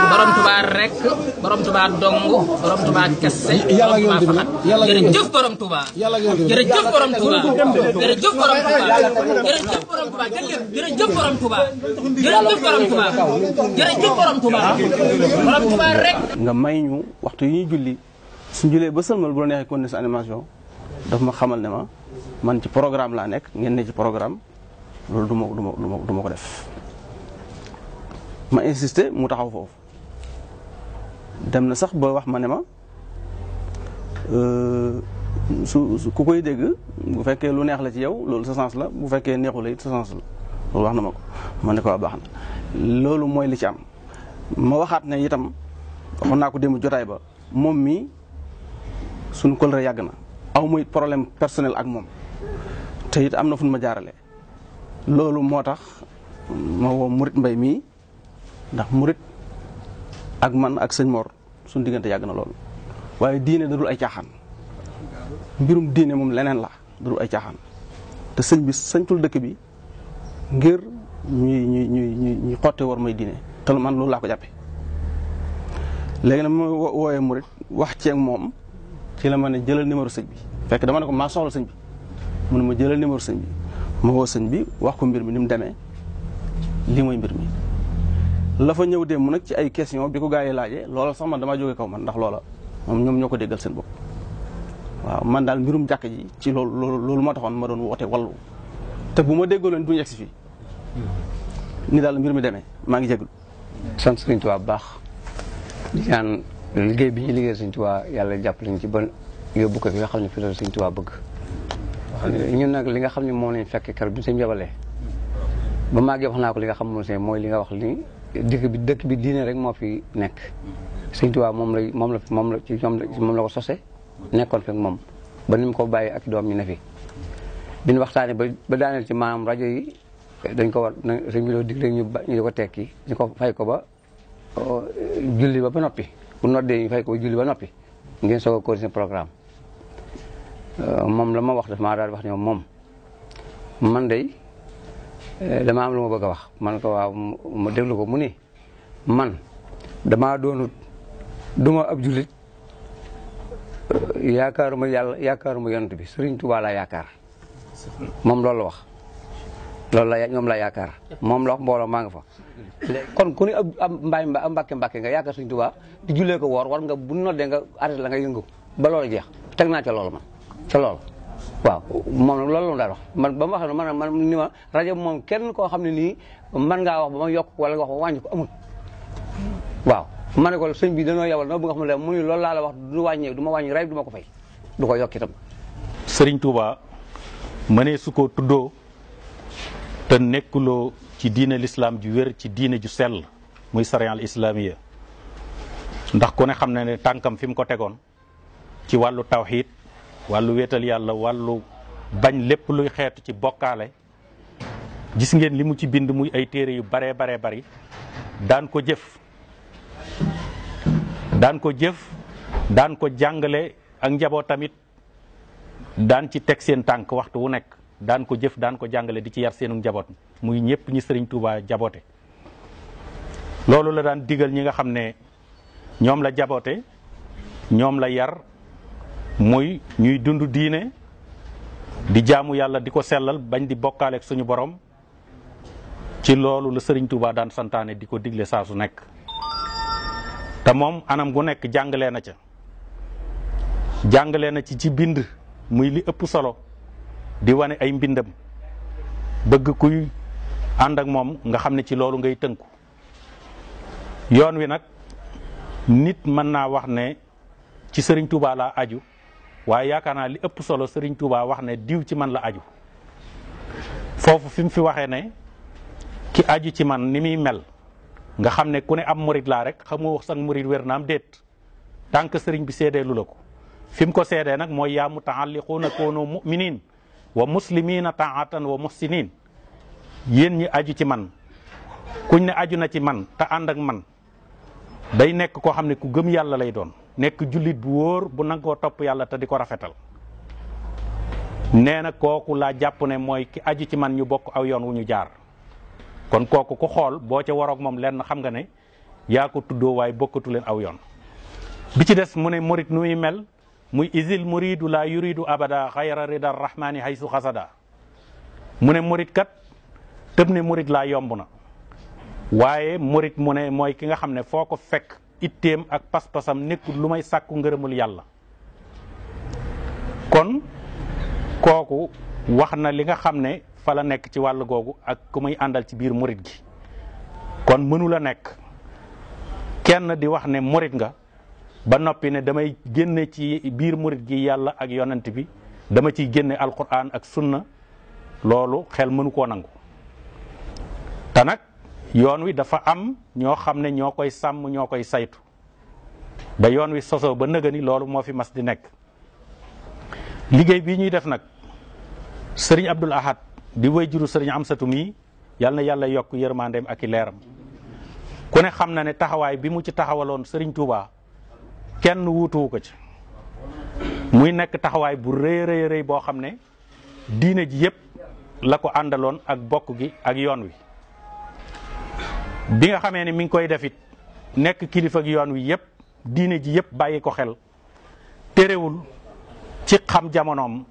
borom Tuubaa rek borom Tuubaa dong borom Tuubaa kese jërëjëf borom Tuubaa jërëjëf borom Tuubaa jërëjëf borom Tuubaa jërëjëf borom Tuubaa jërëjëf borom Tuubaa jërëjëf borom Tuubaa jërëjëf borom Tuubaa borom Tuubaa rek nga may ñu waxtu yi ñuy julli suñ julee ba sëlmal bu la neexee continuer sa animation daf ma xamal ne ma man ci programme laa nekk ngeen ne ci programme loolu du ma ko def ma insisté mu taxaw foofu dem na sax ba wax ma ne ma su ku koy dégg bu fekkee lu neex la ci yow loolu sa sens la bu fekkee neexu la it sa sens la loolu wax na ma ko ma ne ko baax na loolu mooy li ci am ma waxaat ne itam waxoon naa ko démb jotaay ba moom mii suñu kóllëre yàgg na aw muy problème personnel ak moom te it am na fu ñu ma jaarale loolu moo tax ma woo Murit Mbay mii ndax Murit ak man ak sëñ Mor suñu diggante yàgg na loolu waaye diine dadul ay caaxaan mbirum diine moom leneen la dadul ay caaxaan te sëñ bi sañtul dëkk bi ngir ñuy xotte war may diine te man loolu laa ko jàppe léegi nag ma wooyee Murit wax ceeg moom ci la ma ne jëlal numéro sëñ bi fekk dama ne ko maa soxla sëñ bi mu ne ma jëlal numéro sëñ bi ma woo sëñ bi wax ko mbir mi ni mu demee lii mooy mbir mi la fa ñëw démb nag ci ay question bi ko gaa yi laajee loola sax man damaa jógee kaw man ndax loola moom ñoom ñoo ko déggal seen bopp waaw man daal mbirum jàkk ji ci loolu moo taxoon ma doon woote wallu te bu ma déggaloon duñu egsi fii ni daal mbir mi demee maa ngi jéglu sant Sëriñ Tuubaa bu baax di ñaan liggéey bi ñu liggéey Sëriñ Tuubaa yàlla jàppale ñu ci ba yóbbu ko fi nga xam ne fi la Sëriñ Tuubaa bëgg ñun nag li nga xam ne moom lañ fekk keroog bi ñu seen yabalee ba màggee wax naa ko li nga xam ne mooy li nga wax ni dëkk bi diine rek moo fi nekk Sëriñ Tuubaa moom la ko sose nekkoon fi ak moom ba ni mu ko bàyyi ak doom ñu ne fi bi ñu waxtaanee ba daaneel ci maanaam rajo yi dañ ko war sëñ bi loo digle ñu di ko tekki ñu ko fay ko ba julli ba noppi bu noddee ñu fay ko ba julli ba noppi ngeen soog a continuer programme moom la ma wax daf maa daal wax ne moom man de dama am lu ma bëgg a wax man ko waaw ma déglu ko mu ni man damaa doonut duma ab jullit yaakaaruma yàlla yaakaaruma yonent bi Sëriñ Tuubaa laa yaakaar moom loolu la wax loolu la ñoom la yaakaar moom la wax mbooloo maa nga fa léegi kon ku ne ab mbàkke nga yaakaar Sëriñ Tuubaa di jullee ko woor war nga bu noddee nga arrêté la nga yëngu ba loolu jeex teg naa ca loolu man ca loolu waaw moom nag loolu la daal wax man ba ma wax ne man ni ma rajo moom kenn koo xam ne nii man ngaa wax ba ma yokk wala wax ba wàññi ko amul waaw ma ne ko sëñ bi dañoo yabal noo bëgg nga xam ne mu ni loolu laa la wax du wàññee du ma wàññi ray du ma ko fay du ko yokk itam Sëriñ Tuubaa mënee su ko tuddoo te nekkuloo ci diine lislaam ju wér ci diine ju sell muy sariya al islaamiya ndax ku ne xam ne ne tànkam fi mu ko tegoon ci wàllu tawxiid wàllu wéetal yàlla wàllu bañ lépp luy xeetu ci bokkaale gis ngeen li mu ci bind muy ay téere yu baree bari daan ko jëf daan ko jàngale ak njaboot tamit daan ci teg seen tànk waxtu wu nekk daan ko jëf daan ko jàngale di ci yar seenu njaboot muy ñëpp ñi Sëriñ Tuubaa jaboote loolu la daan digal ñi nga xam ne ñoom la jaboote ñoom la yar muy ñuy dund diine di jaamu yàlla di ko sellal bañ di bokkaaleeg suñu borom ci loolu la Sëriñ Tuubaa daan santaane di ko digle saa su nekk te moom anam gu nekk jàngalee na ci bind muy li ëpp solo di wane ay mbindam bëgg kuy ànd ak moom nga xam ne ci loolu ngay tënku yoon wi nag nit mën naa wax ne ci Sëriñ Tuubaa laa aju waaye yaakaar naa li ëpp solo Sëriñ Tuubaa wax ne diw ci man la aju foofu fi mu fi waxee ne ki aju ci man ni muy mel nga xam ne ku ne am murit laa rek xamoo sax murit wér na am déet tant que sëriñ bi seedeelu la ko fi mu ko seedee nag mooy yaa mutaalliquuna koonu muminin wa muslimina taatan wa muhsinin yéen ñi aju ci man kuñ ne aju na ci man te ànd ak man day nekk koo xam ne ku gëm yàlla lay doon nekk jullit bu wóor bu nangoo topp yàlla te di ko rafetal nee na kooku laa jàpp ne mooy ki aju ci man ñu bokk aw yoon wu ñu jaar. kon kooku ku xool boo ca waroog moom lenn xam nga ne yaa ko tuddoo waaye bokkatu leen aw yoon. bi ci des mu ne murit nu muy mel muy isil muridu la yuridu abada xayra rida rahmani haysu xasada. mu ne murit kat tëb ne murit laa yomb na waaye murit mu ne mooy ki nga xam ne foo ko fekk itteem ak pas-pasam nekkul lu may sàkku ngërëmul yàlla. kon kooku wax na li nga xam ne fa la nekk ci wàll googu ak ku muy àndal ci biir murit gi. kon mënu la nekk kenn di wax ne murit nga ba noppi ne damay génne ci biir murit gi yàlla ak yonent bi dama ciy génne alquran ak sunna loolu xel mënu koo nangu. te nag yoon wi dafa am ñoo xam ne ñoo koy sàmm ñoo koy saytu ba yoon wi sosoo ba nëgëni loolu moo fi mas di nekk. liggéey bii ñuy def nag sëriñ Abdul Ahad di wayjuru sëriñ Amsatu mii yal na yàlla yokk yërmandeem ak i leeram ku ne xam na ne taxawaay bi mu ci taxawaloon sëriñ Touba kenn wuutuwu ko ci muy nekk taxawaay bu rëy rëy rëy boo xam ne diine ji yépp la ko àndaloon ak bokk gi ak yoon wi. bi nga xamee ne mi ngi koy defit nekk kilifa ak yoon wi yépp diine ji yépp bàyyi ko xel terewul ci xam jamonoom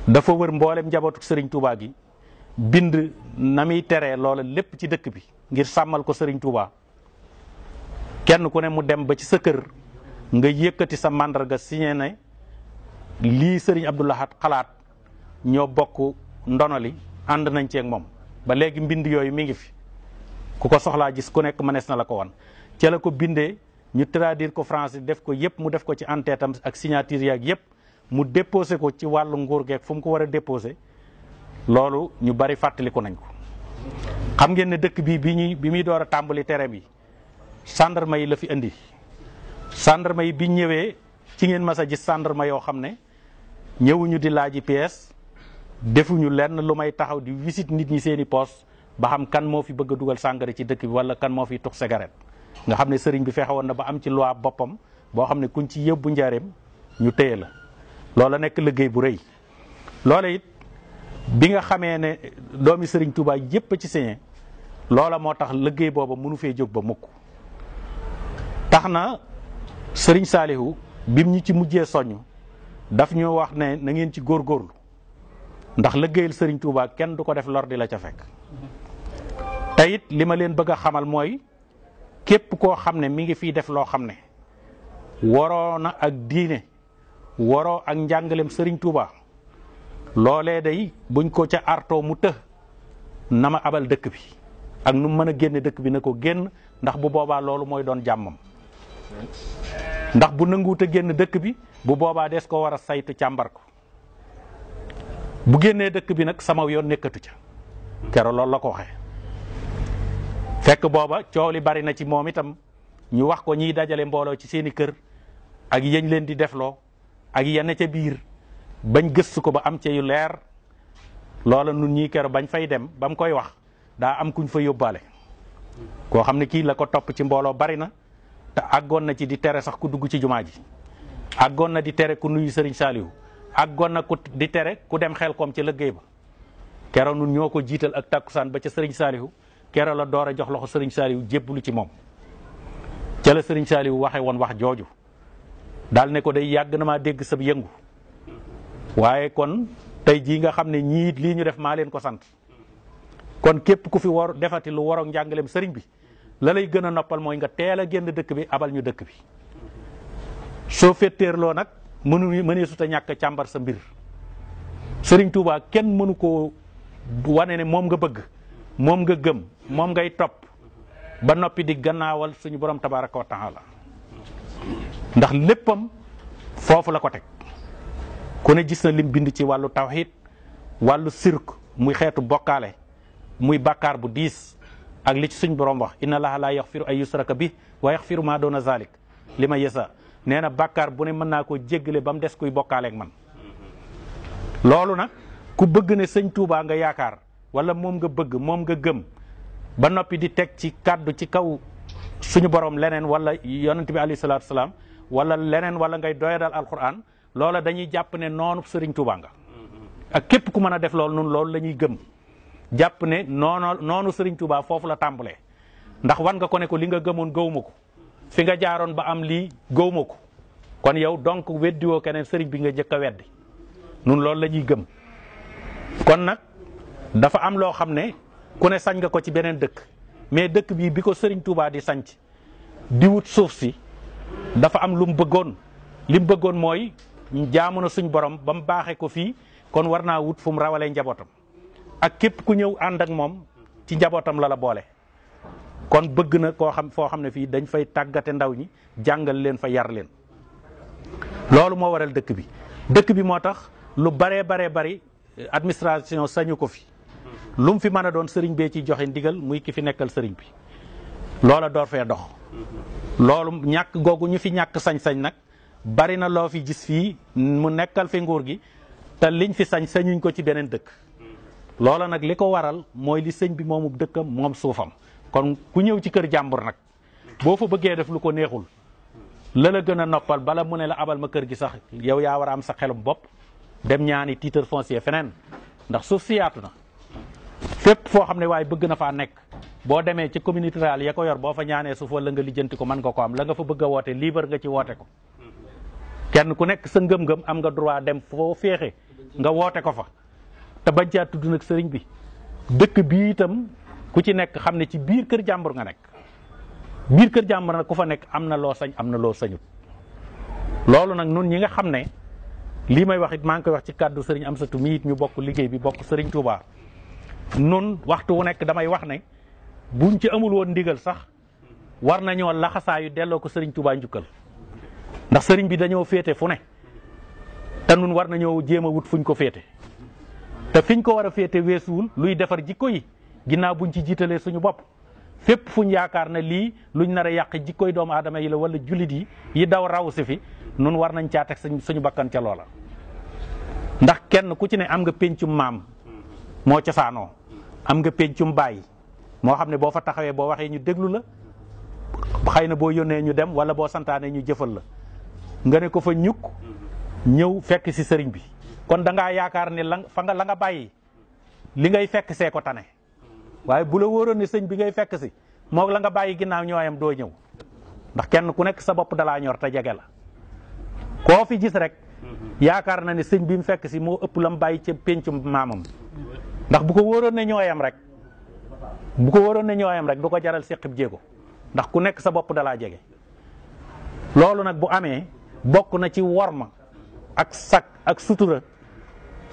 dafa wër mboolem njabootu sëriñ Touba gi bind na muy teree loola lépp ci dëkk bi ngir sàmmal ko sëriñ Touba. kenn ku ne mu dem ba ci sa kër nga yëkkati sa màndarga signé ne lii sëriñ Abdul Ahad xalaat ñoo bokk ndono li ànd nañ ceeg moom ba léegi mbind yooyu mi ngi fi ku ko soxlaa gis ku nekk mënees na la ko wan. ca la ko bindee ñu traduire ko français def ko yépp mu def ko ci en-tête am ak signature yaak yépp mu déposé ko ci wàllu nguur geek fu mu ko war a déposé loolu ñu bari fàttaliku nañ ko. xam ngeen ne dëkk bi bi muy door a tàmbali tere bi gendarme yi la fi indi gendarme yi bi ñëwee ci ngeen mas a gis gendarme yoo xam ne ñëwuñu di laaji pièce defuñu lenn lu may taxaw di visite nit ñi seeni poos ba xam kan moo fi bëgg a dugal sàngara ci dëkk bi wala kan moo fi tux cigarette. nga xam ne sëriñ bi fexe woon na ba am ci loi boppam boo xam ne kuñ ci yóbbu njaareem ñu téye la loola nekk liggéey bu rëy. loola it bi nga xamee ne doomi sëriñ Touba yépp ci signé loola moo tax liggéey booba mënu fee jóg ba mukk. tax na sëriñ Saalihu bim ñu ci mujjee soññ daf ñu wax ne na ngeen ci góorgóorlu ndax liggéeyal sëriñ Touba kenn du ko def lor di la ca fekk. te it li ma leen bëgg a xamal mooy képp koo xam ne mi ngi fiy def loo xam ne waroo na ak diine waroo ak njàngalem sëriñ Touba loolee day buñ ko ca artoo mu të na ma abal dëkk bi ak nu mën a génne dëkk bi na ko génn ndax bu boobaa loolu mooy doon jàmmam. ndax bu nanguwut a génn dëkk bi bu boobaa des ko war a saytu càmbar ko bu génnee dëkk bi nag sama yoon nekkatu ca kero loolu la ko waxee. fekk booba coow li bari na ci moom itam ñu wax ko ñiy dajale mbooloo ci seeni kër ak yéñ leen di defloo ak yenn ca biir bañ gëstu ko ba am ca yu leer loola nun ñii kero bañ fay dem ba mu koy wax daa am kuñ fa yóbbaale koo xam ne kii la ko topp ci mbooloo bari na te àggoon na ci di tere sax ku dugg ci jumaa ji àggoon na di tere ku nuyu sëriñ Saalihu àggoon na ku di tere ku dem xel koom ci liggéey ba kero nun ñoo ko jiital ak takkusaan ba ca sëriñ Saalihu kero la door a jox loxo sëriñ Saalihu jébbalu ci moom ca la sëriñ Saalihu waxe woon wax jooju daal ne ko day yàgg na maa dégg sab yëngu waaye kon tey jii nga xam ne ñii lii ñu def maa leen ko sant kon képp ku fi war defati lu waroog njàngaleem sëriñ bi la lay gën a noppal mooy nga teel a génn dëkk bi abal ñu dëkk bi soo fetteerloo nag mënee suta ñàkk càmbar sa mbir sëriñ Touba kenn mënu koo wane ne moom nga bëgg moom nga gëm moom ngay topp ba noppi di gannaawal suñu borom tabaraka wa taala ndax léppam foofu la ko teg ku ne gis na lim bind ci wàllu tawhid wàllu sirk muy xeetu bokkaale muy bàkkaar bu diis ak li ci suñ borom wax inna allaha la yaxfiru ay yusraka bi wa yaxfiru ma doona zalik li ma yesa nee na bàkkaar bu ne mën naa koo jéggale ba mu des kuy bokkaaleeg man loolu nag ku bëgg ne sëñ Touba nga yaakaar wala moom nga bëgg moom nga gëm ba noppi di teg ci kàddu ci kaw suñu borom leneen wala yonent bi alayhi salaatu salaam wala leneen wala ngay doyadal alquran loola dañuy jàpp ne noonu sëriñ Touba nga ak képp ku mën a def loolu nun loolu la ñuy gëm jàpp ne noonu Serigne Touba foofu la tàmbalee ndax wan nga ko ne ko li nga gëmoon gëwuma ko fi nga jaaroon ba am lii gëwuma ko kon yow donc weddiwoo keneen Serigne bi nga jëkk a weddi nun loolu la ñuy gëm kon nag dafa am loo xam ne ku ne sañ nga ko ci beneen dëkk mais dëkk bii bi ko Serigne Touba di sanc di wut suuf si dafa am lu mu bëggoon li mu bëggoon mooy jaamu na suñ borom ba mu baaxee ko fii kon war naa wut fu mu rawalee njabootam ak képp ku ñëw ànd ak moom ci njabootam la boole kon bëgg na koo xam foo xam ne fii dañ fay tàggate ndaw ñi jàngal leen fa yar leen loolu moo waral dëkk bi moo tax lu baree bari administration sañu ko fi lu mu fi mën a doon sëriñ bee ci joxe ndigal muy ki fi nekkal sëriñ bi loola door fee dox loolu ñàkk googu ñu fi ñàkk sañ-sañ nag bari na loo fi gis fii mu nekkal fi nguur gi te liñ fi sañuñ ko ci beneen dëkk loola nag li ko waral mooy li sëñ bi moomu dëkkam moom suufam kon ku ñëw ci kër jàmbur nag boo fa bëggee def lu ko neexul la gën a noppal bala mu ne la abal ma kër gi sax yow yaa war a am sa xelum bopp dem ñaani titre foncier feneen ndax suuf si yaatu na fépp foo xam ne waaye bëgg na faa nekk boo demee ci communauté rurale ya ko yor boo fa ñaanee suuf wala nga lijjanti ko mën nga ko am la nga fa bëgg a woote libre nga ci woote ko kenn ku nekk sa ngëm-ngëm am nga droit dem foo féexe nga woote ko fa te bañ caa tudd nag sëriñ bi dëkk bi itam ku ci nekk xam ne ci biir kër jàmbur nga nekk biir kër jàmbur nag ku fa nekk am na loo sañ am na loo sañut loolu nag nun ñi nga xam ne lii may wax it maa ngi koy wax ci kàddu sëriñ Amsatu mi it ñu bokk liggéey bi bokk sëriñ Touba nun waxtu wu nekk damay wax ne buñ ci amul woon ndigal sax war nañoo laxasaayu delloo ko sëriñ Touba njukkal ndax sëriñ bi dañoo féete fu ne te nun war nañoo jéem a wut fuñ ko féete te fiñ ko war a féete weesuwul luy defar jikko yi ginnaaw buñ ci jiitalee suñu bopp fépp fuñ yaakaar ne lii luñ nar a yàq jikkoy doomu aadama yi la wala jullit yi daw raw si fi nun war nañ caa teg suñu bakkan ca loola ndax kenn ku ci ne am nga péncum maam moo cosaanoo am nga péncum baay moo xam ne boo fa taxawee boo waxee ñu déglu la xëy na boo yónnee ñu dem wala boo santaanee ñu jëfal la nga ne ko fa ñukk ñëw fekk si sëriñ bi kon da ngaa yaakaar ne la nga bàyyi li ngay fekk see ko tane waaye bu la wóoroon ne sëñ bi ngay fekk si moo la nga bàyyi ginnaaw ñooyam doo ñëw ndax kenn ku nekk sa bopp dalaa ñor te jege la koo fi gis rek yaakaar na ne sëñ bi mu fekk si moo ëpp la mu bàyyi ca péncum maamam ndax bu ko wóoroon ne ñooyam rek du ko jaral séqib jéego ndax ku nekk sa bopp dalaa jege loolu nag bu amee bokk na ci worma ak sak ak sutura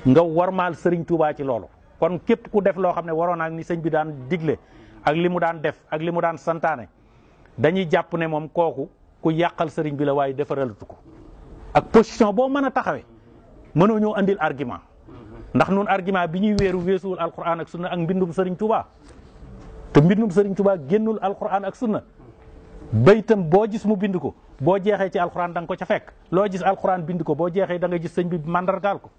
nga wormaal sëriñ Touba ci loolu kon képp ku def loo xam ne waroon ak ni sëñ bi daan digle ak li mu daan def ak li mu daan santaane dañuy jàpp ne moom kooku ku yàqal sëriñ bi la waaye defaralatu ko ak position boo mën a taxawee mënoo ñoo andil argument ndax nun argument bi ñuy weesuwul alquran ak sunna ak mbindum sëriñ Touba te mbindum sëriñ Touba génnul alquran ak sunna baytam boo gis mu bind ko boo jeexee ci alquran da nga ko ca fekk loo gis alquran bind ko boo jeexee da nga gis sëñ bi mandargaal ko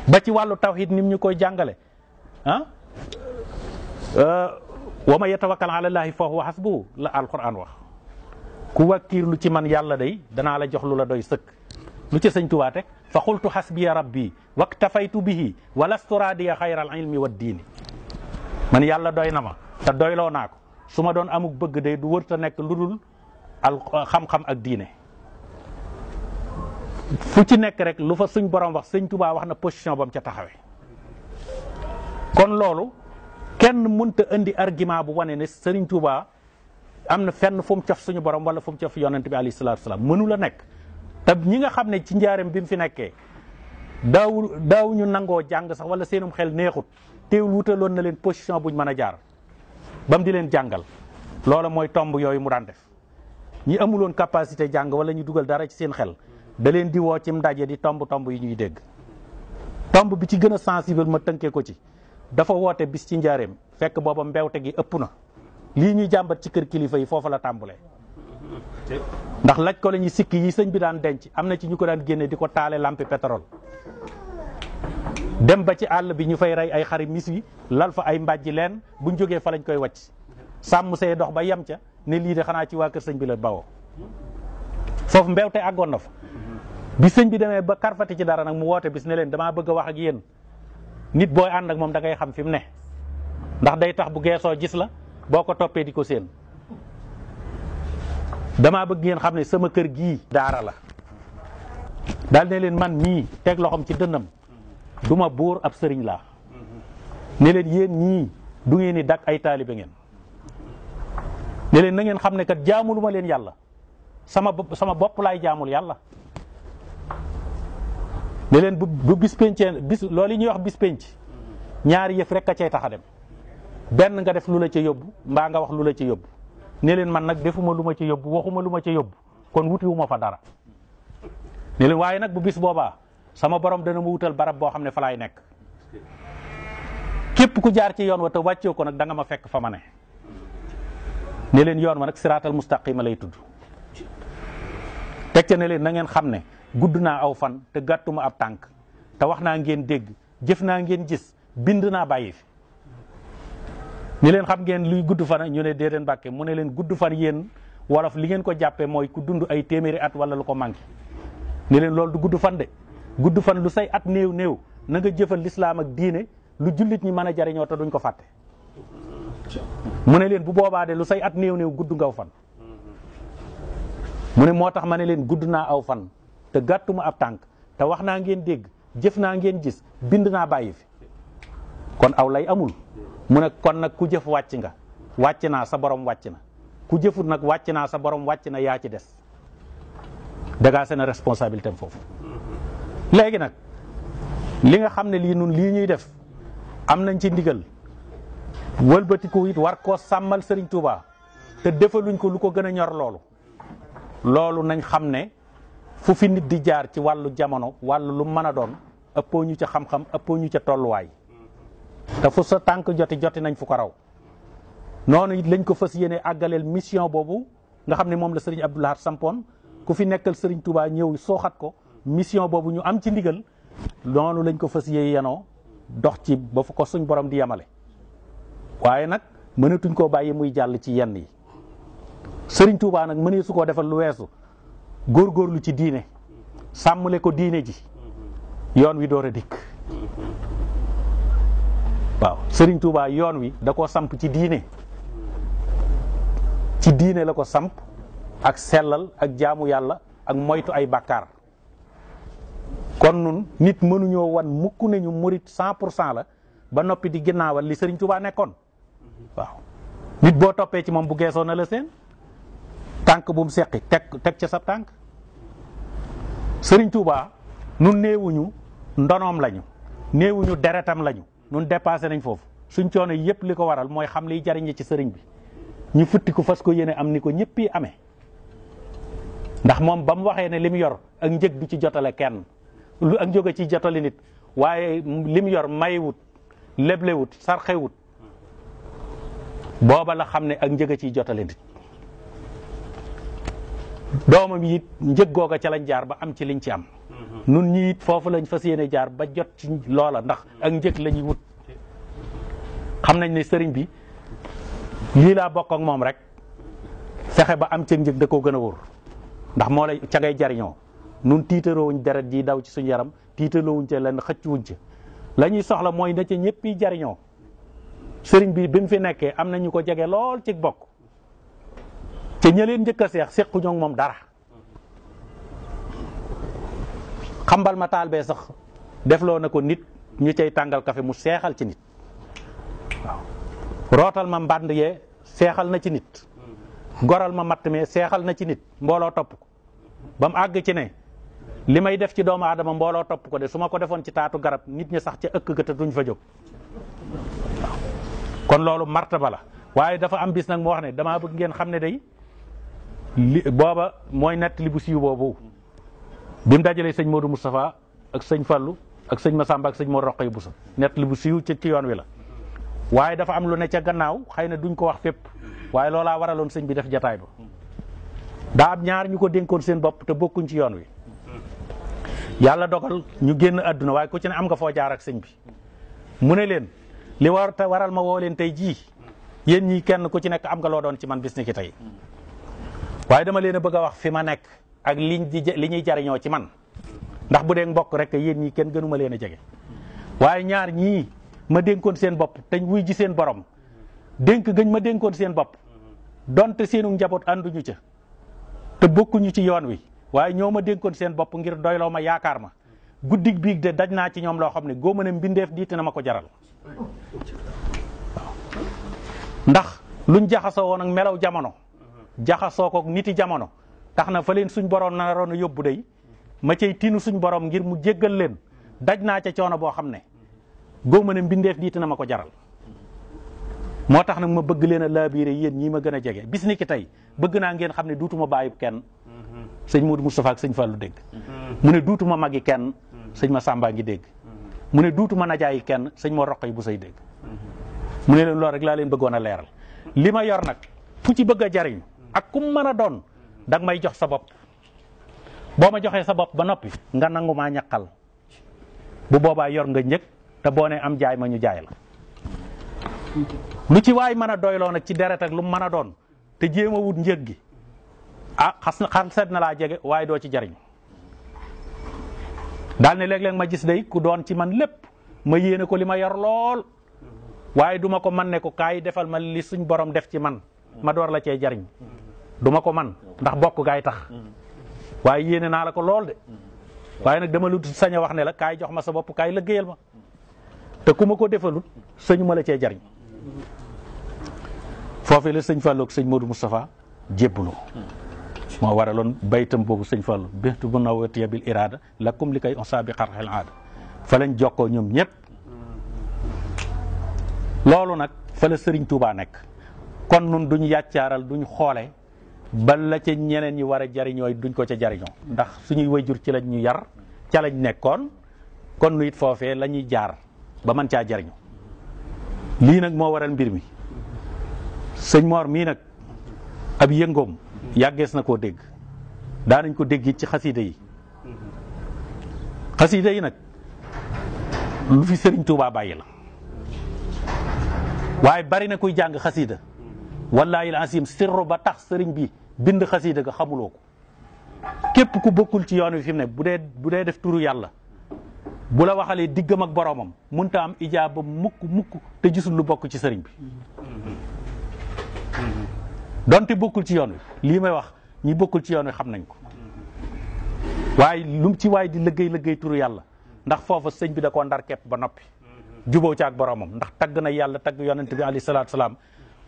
ba ci wàllu tawhid nim ñu koy jàngale wa man yatawakkal ala llahi fa huwa hasbuhu la alquran wax ku wàkkiirlu ci man yàlla day danaa la jox lu la doy sëkk lu ci sëñ Tuubaa teg fa qultu hasbiya rabbi waktafaytu bihi walastu raadiya xayral ilmi wa diini man yàlla doy na ma te doyloo naa ko su ma doon amuk bëgg day du wërta nekk lu dul xam-xam ak diine fu ci nekk rek lu fa suñ borom wax sëñ Tuubaa wax na position bam ca taxawee kon loolu kenn mënta indi argument bu wane ne sëriñ Tuubaa am na fenn fu mu cof suñu borom wala fu mu cof yonent bi alayhi salaatu salaam mënu la nekk te ñi nga xam ne ci njaareem bi mu fi nekkee daawuñu nangoo jàng sax wala seenum xel neexut teewul wutaloon na leen position buñ mën a jaar ba mu di leen jàngal loola mooy tomb yooyu mu daan def ñi amuloon capacité jàng wala ñu dugal dara ci seen xel da leen di woo ci ndaje di tomb yi ñuy dégg tomb bi ci gën a sensible ma tënkee ko ci dafa woote bis ci njaareem fekk booba mbewte gi ëpp na lii ñuy jàmbat ci kër kilifa yi foofa la tàmbulee ndax laj ko la ñuy sikki yi sëñ bi daan denc am na ci ñu ko daan génne di ko taale lampi pétrole dem ba ci àll bi ñu fay rey ay xari mis wi lal fa ay mbàjji leen buñ jógee fa lañ koy wàcc sàmm see dox ba yem ca ne lii de xanaa ci waa kër sëñ bi la bawoo foofu mbewte àggoon na fa bi sëñ bi demee ba karfati ci dara nag mu woote bis ne leen damaa bëgg a wax ak yéen nit booy ànd ak moom da ngay xam fi mu ne ndax day tax bu geesoo gis la boo ko toppee di ko séen damaa bëgg ngeen xam ne sama kër gii daara la daal ne leen man mii teg loxoom ci dënnam du ma buur ab sëriñ laa ne leen yéen ñii du ngeen ni dak ay taalibe ngeen ne leen na ngeen xam ne kat jaamulu ma leen yàlla sama bopp laay jaamul yàlla ne leen bu bis pencee bis loolu yi ñuy wax bis penc ñaari yëf rek a cay tax a dem benn nga def lu la ca yóbbu mbaa nga wax lu la ca yóbbu ne leen man nag defuma lu ma ca yóbbu waxuma lu ma ca yóbbu kon wutiwuma fa dara ne leen waaye nag bu bis boobaa sama borom dana ma wutal barab boo xam ne fa laay nekk képp ku jaar ci yoon wa te wàccee ko nag da nga ma fekk fa ma ne ne leen yoon wa nag siraatal mustaqima lay tudd teg ca ne leen na ngeen xam ne gudd naa aw fan te gàttuma ab tànk te wax naa ngeen dégg jëf naa ngeen gis bind naa bàyyi fi ni leen xam ngeen luy gudd fan ñu ne déedéet Mbàkke mu ne leen gudd fan yéen wolof li ngeen ko jàppee mooy ku dund ay téeméeri at wala lu ko manqué ni leen loolu du gudd fan de gudd fan lu say at néew néew na nga jëfal lislaam ak diine lu jullit ñi mën a jariñoo te duñ ko fàtte mu ne leen bu boobaa de lu say at néew néew gudd ngaw fan mu ne moo tax ma ne leen gudd naa aw fan te gàttuma ab tànk te wax naa ngeen dégg jëf naa ngeen gis bind naa bàyyi fi kon aw lay amul mu ne kon nag ku jëf wàcc nga wàcc naa sa borom wàcc na ku jëfut nag wàcc naa sa borom wàcc na yaa ci des dagaa seen responsabilité am foofu léegi nag li nga xam ne lii nun lii ñuy def am nañ ci ndigal wëlbatiku it war koo sàmmal Serigne Touba te defaluñ ko lu ko gën a ñor loolu nañ xam ne fu fi nit di jaar ci wàllu jamono wàllu lu mën a doon ëppoo ñu ca xam-xam ëppoo ñu ca tolluwaay te fu sa tànk joti nañ fu ko raw noonu it lañ ko fas yéene àggaleel mission boobu nga xam ne moom la Serigne Abdou Lahad sampoon ku fi nekkal Serigne Touba ñëw sooxat ko mission boobu ñu am ci ndigal noonu lañ ko fas yéene yanoo dox ci ba fu ko suñ borom di yemale waaye nag mënatuñ koo bàyyi muy jàll ci yenn yi Serigne Touba nag mënee su koo defal lu weesu góorgóorlu ci diine sàmmale ko diine ji yoon wi door a dikk waaw Serigne Touba yoon wi da koo samp ci diine la ko samp ak sellal ak jaamu yàlla ak moytu ay bàkkaar kon nun nit mënuñoo wan mukk nañu murit 100% la ba noppi di ginnaawal li Serigne Touba nekkoon waaw nit boo toppee ci moom bu geesoo na la seen tànk bu mu seqi teg ca sa tànk Serigne Touba nun néewuñu ndonoom lañu néewuñu deretam lañu nun dépassé nañ foofu suñ coono yëpp li ko waral mooy xam liy jariñ ci sëriñ bi ñu futti ko fas ko yéene am ni ko ñëpp yi amee ndax moom ba mu waxee ne li mu yor ak njëg du ci jotale kenn lu ak jóge ci jotale nit waaye li mu yor maywut leblewut sarxewut booba la xam ne ak njëg a ciy jotale nit doomam yi it njëg googa ca lañ jaar ba am ci liñ ci am nun ñi it foofu lañ fas yéene jaar ba jot ci loola ndax ak njëg la ñuy wut xam nañ ne sëriñ bi lii laa bokk ak moom rek fexe ba am ci njëg da koo gën a wóor ndax moo lay ca ngay jariñoo nun tiitaroowuñ deret ji daw ci suñu yaram tiitaroowuñ ca lenn xëccuwuñ ca la ñuy soxla mooy na ca ñëpp yi jariñoo sëriñ bi bi mu fi nekkee am na ñu ko jege lool ci bokk te ña leen njëkk a seex sequñoo moom dara xambal ma taal bee sax defloo na ko nit ñu cay tàngal kafe mu seexal ci nit waaw rootal ma mbànd yee seexal na ci nit goral ma matt mee seexal na ci nit mbooloo topp ko ba mu àgg ci ne li may def ci doomu aadama mbooloo topp ko de su ma ko defoon ci taatu garab nit ñi sax ca ëkk ga te duñ fa jóg waaw kon loolu martaba la waaye dafa am bis nag moo wax ne damaa bëgg ngeen xam ne day li booba mooy nett li bu siiw boobu bi mu dajalee sëñ Modou Moustapha ak sëñ Fallou ak sëñ Massamba ak sëñ Mor Roqay Boussa nett li bu siiw ci yoon wi la waaye dafa am lu ne ca gannaaw xëy na duñ ko wax fépp waaye loolaa waraloon sëñ bi def jataay ba daa am ñaar ñu ko dénkoon seen bopp te bokkuñ ci yoon wi yàlla dogal ñu génn àdduna waaye ku ci ne am nga foo jaar ak sëñ bi mu ne leen li war te waral ma woo leen tey jii yéen ñii kenn ku ci nekk am nga loo doon ci man bis ni ki tey waaye dama leen a bëgg a wax fi ma nekk ak li ñuy jariñoo ci man ndax bu dee mbokk rek yéen ñii kenn gënuma leen a jege waaye ñaar ñii ma dénkoon seen bopp te wuy ji seen borom dénk gëñ ma dénkoon seen bopp donte seenu njaboot ànduñu ca te bokkuñu ci yoon wi waaye ñoo ma dénkoon seen bopp ngir doyloo ma yaakaar ma guddig biig de daj naa ci ñoom loo xam ne góoma ne mbindeef diite na ma ko jaral ndax luñ jaxasoo woon ak melaw jamono jaxasoo ko niti jamono tax na fa leen suñ borom naroon a yóbbu day ma cay tinu suñ borom ngir mu jéggal leen daj naa ca coono boo xam ne góoma ne mbindeef diite na ma ko jaral moo tax nag ma bëgg leen a laabiire yéen ñii ma gën a jege bis ni ki tey bëgg naa ngeen xam ne duutuma bàyyi kenn sëñ Modou Moustapha ak sëñ Fallou dégg mu ne duutuma magi kenn sëñ ma Samba ngi dégg mu ne duutuma najaayi kenn sëñ moo roq yi bu say dégg mu ne leen loolu rek laa leen bëggoon a leeral li ma yor nag ku ci bëgg a jariñ ak ku mën a doon danga may jox sa bopp boo ma joxee sa bopp ba noppi nga nangu maa ñaqal bu boobaa yor nga njëg te boo ne am jaay ma ñu jaay la lu ci waay mën a doyloo nag ci deret ak lu mu mën a doon te jéem a wut njëg gi xaset na laa jege waaye doo ci jariñ daal ne léeg-léeg ma gis day ku doon ci man lépp ma yéene ko li ma yor lool waaye duma ko man ne ko kaay defal ma li suñ borom def ci man ma door la cee jariñ duma ko man ndax bokk gaay tax waaye yéene naa la ko lool de waaye nag dama lu sañ a wax ne la kaay jox ma sa bopp kaay liggéeyal ma te ku ma ko defalut sëñu ma la cee jariñ foofee la sëñ Fallou ak sëñ Modou Moustapha jébbaloo moo waraloon baytam boobu sëñ Fallou béxtu bu nawatiya bil irada lakum li kay on sa bi xarxel aada fa lañ jokkoo ñoom ñëpp loolu nag fa la sëriñ Touba nekk kon nun duñ yàccaaral duñ xoole ba la ca ñeneen ñi war a jariñooy duñ ko ca jariñoo ndax suñuy wayjur ci lañ ñu yar ca lañ nekkoon kon nu it foofee la ñuy jaar ba mën caa jariñu lii nag moo waral mbir mi sëñ Mor mii nag ab yëngoom yàggees na koo dégg daanañ ko dégg ci xasida yi xasida yi nag lu fi sëriñ Touba bàyyi la waaye bari na kuy jàng xasida wallaahi al-asiim sirru ba tax sëriñ bi bind xasida ga xamuloo ko képp ku bokkul ci yoon wi fi mu ne bu dee def turu yàlla bu la waxalee diggam ak boromam munta am ijaaba mukk te gisul lu bokk ci sëriñ bi donte bokkul ci yoon wi lii may wax ñi bokkul ci yoon wi xam nañ ko waaye lu ci waay di liggéey turu yàlla ndax foofa sëñ bi da koo ndar kepp ba noppi juboo ci ak boromam ndax tagg na yàlla tagg yonent bi alayhi salaatu salaam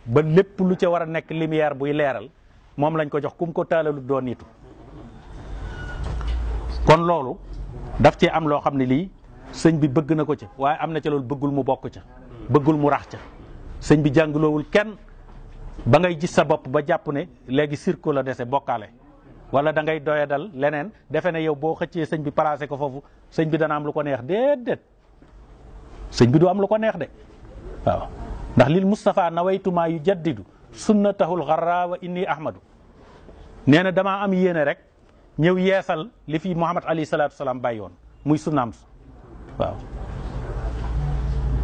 ba lépp lu ca war a nekk lumière buy leeral moom lañ ko jox kum ko taalalu doo niitu kon loolu daf cee am loo xam ne lii sëñ bi bëgg na ko ca waaye am na ca loolu bëggul mu bokk ca bëggul mu rax ca sëñ bi jàngaloowul kenn ba ngay gis sa bopp ba jàpp ne léegi cirque la dese bokkaale wala da ngay doyadal leneen defe ne yow boo xëccee sëñ bi placé ko foofu sëñ bi dana am lu ko neex déedéet sëñ bi du am lu ko neex de waaw ndax lil Moustapha nawaytuma yu jaddidu sunnatahul xarra wa inni ahmadu nee na damaa am yéene rek ñëw yeesal li fi Muhammad alayhi salaatu salaam bàyyi woon muy sunnaam waaw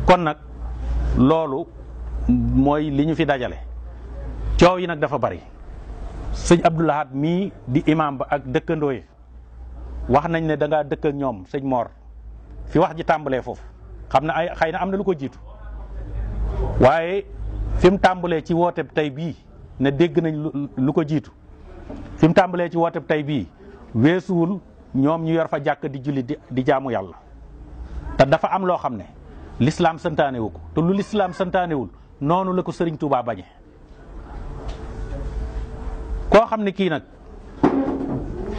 kon nag loolu mooy li ñu fi dajale coow yi nag dafa bari sëñ Abdou Lahad mii di imam ba ak dëkkandoo yi wax nañ ne da ngaa dëkk ak ñoom sëñ Mor fi wax ji tàmbalee foofu xam na ay xëy na am na lu ko jiitu waaye fi mu tàmbalee ci wooteeb tey bii ne dégg nañ lu ko jiitu fi mu tàmbalee ci wooteeb tey bii weesuwul ñoom ñu yor fa jàkk di julli di jaamu yàlla te dafa am loo xam ne l'islam santaanewu ko te lu l'islam santaanewul noonu la ko Sëriñ Tuubaa bañe koo xam ne kii nag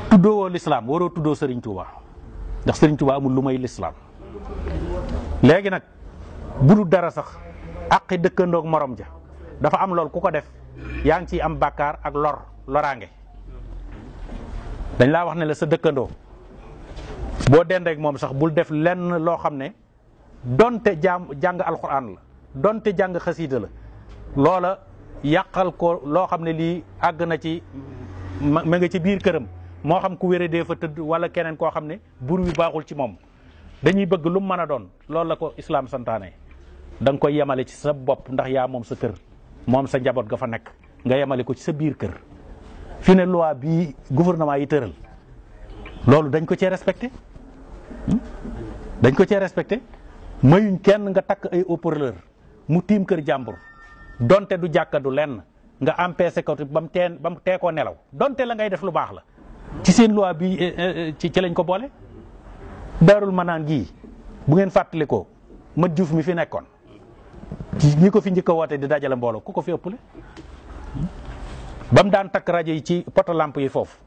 tuddoo woo l'islam waroo tuddoo Sëriñ Tuubaa ndax Sëriñ Tuubaa amul lu may l'islam léegi nag bu dul dara sax àqi dëkkandoog morom ja dafa am lool ku ko def yaa ngi ciy am bàkkaar ak loraange dañ laa wax ne la sa dëkkandoo boo dendeek moom sax bul def lenn loo xam ne donte jàng alxuraan la donte jàng xasiida la loola yàqal ko loo xam ne lii àgg na ci ma nga ci biir këram moo xam ku wéré dee fa tëdd wala keneen koo xam ne bur wi baaxul ci moom dañuy bëgg lu mu mën a doon loolu la ko islaam santaane da nga koy yemale ci sa bopp ndax yaa moom sa kër moom sa njaboot ga fa nekk nga yemale ko ci sa biir kër fi ne loi bii gouvernement yi tëral loolu dañ ko cee respecté dañ ko cee respecté mayuñ kenn nga takk ay haut-parleur mu tiim kër jàmbur donte du jàkka du lenn nga empêché ko ba mu tee koo nelaw donte la ngay def lu baax la ci seen loi bi ci lañ ko boole. Daarul Manaan gii bu ngeen fàttali ko Mat Juuf mi fi nekkoon ñi ko fi njëkk a woote di dajale mbooloo ku ko fi ëppale ba mu daan takk rajo yi ci poto lamp yi foofu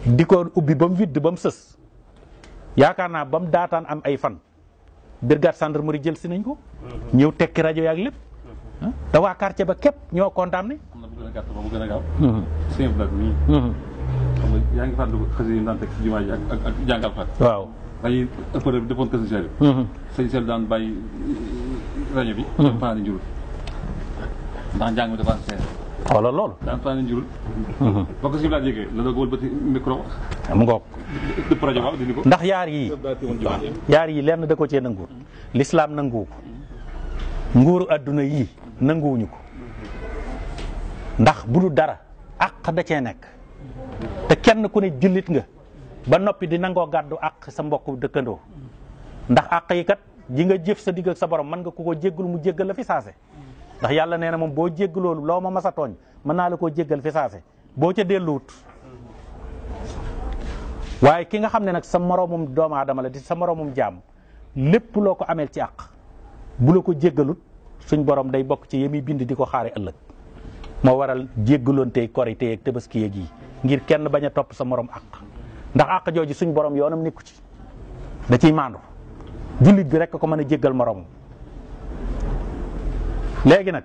di ko ubbi ba mu widd ba mu sës yaakaar naa ba mu daataan am ay fan brigade gendarmerie jël si nañ ko ñëw tekki rajo yaak lépp te waa quartier ba képp ñoo condamné. am na bu gën a gàtt bu gën a gaaw. sëñ Blac mii. xam nga yaa ngi fàttaliku xasida yi daan teg ci jumaa ji ak jàngal fa. waaw ay ëppale bi defoon kër sëñ Saliou. sëñ Saliou daan bàyyi rajo bi. dem fanaani njurul ndax njàng mi dafa am seer. xoolal loolu. daan fanaani njurul. boo ko sëñ Blac yëgee la doog wëlbati micro. am ngoog. dëpp rajo waaw dindi ko. ndax yaar yi lenn da ko cee nanguwul. lislaam nanguwu ko. nguuru adduna yii nanguwuñu ko. ndax bu dul dara àq da cee nekk. te kenn ku ne jullit nga ba noppi di nangoo gàddu àq sa mbokk dëkkandoo ndax àq yi kat ji nga jëf sa digg ak sa borom mën nga ko jéggul mu jéggal la fi saase ndax yàlla nee na moom boo jéggaloolu loo ma masa tooñ mën naa la koo jéggal fi saase boo ca delluwut waaye ki nga xam ne nag sa moroomum doomu aadama la di sa moroomum jaam lépp loo ko ameel ci àq bu la ko jéggalut suñ borom day bokk ci yemi bind di ko xaare ëllëg moo waral jéggaloonte korite ak tabaski yeeg yi ngir kenn bañ a topp sa morom àq ndax àq jooju suñ borom yoonam nekku ci da ciy maandu jullit bi rek ko mën a jéggal moroom léegi nag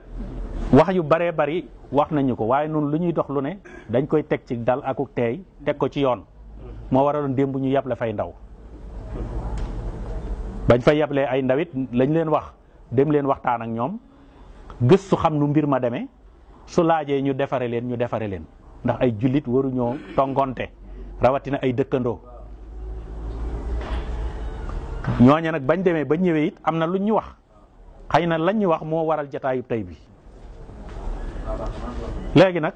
wax yu baree bari wax nañu ko waaye noonu lu ñuy dox lu ne dañ koy teg ci dal akuk teey teg ko ci yoon moo waraloon démb ñu yable fay ndaw bañ fa yablee ay ndawit lañ leen wax dem leen waxtaan ak ñoom gëstu xam nu mbir ma demee su laajee ñu defare leen ñu defare leen ndax ay jullit waruñoo tongonte rawatina ay dëkkandoo ñooña nag bañ demee ba ñëwee it am na luñ ñu wax xëy na lañ ñu wax moo waral jataayub tey bi léegi nag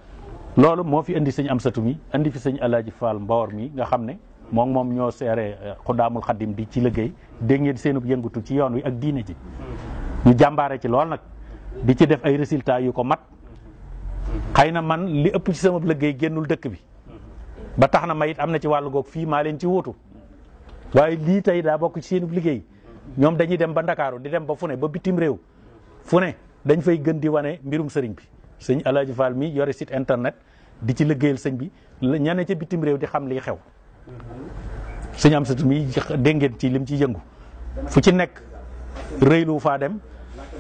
loolu moo fi indi sëñ Amsatu mi indi fi sëñ Alaaji Fall Mbawar mi nga xam ne moom ñoo seere Xudaamul Xadim di ci liggéey dégg ngeen seenub yëngutu ci yoon wi ak diine ji ñu jàmbaare ci lool nag di ci def ay résultats yu ko mat xëy na man li ëpp ci sama liggéey génnul dëkk bi ba tax na ma it am na ci wàllu goog fii maa leen ci wuutu waaye lii tey daa bokk ci seenub liggéey ñoom dañuy dem ba Ndakaaru di dem ba fu ne ba bitim réew fu ne dañ fay gën di wane mbirum sëriñ bi sëñ Alaaji Fall mi yore site internet di ci liggéeyal sëñ bi ñane ca bitim réew di xam liy xew sëñ Amsatu mi dégg ngeen ci lim ci yëngu fu ci nekk rëylu faa dem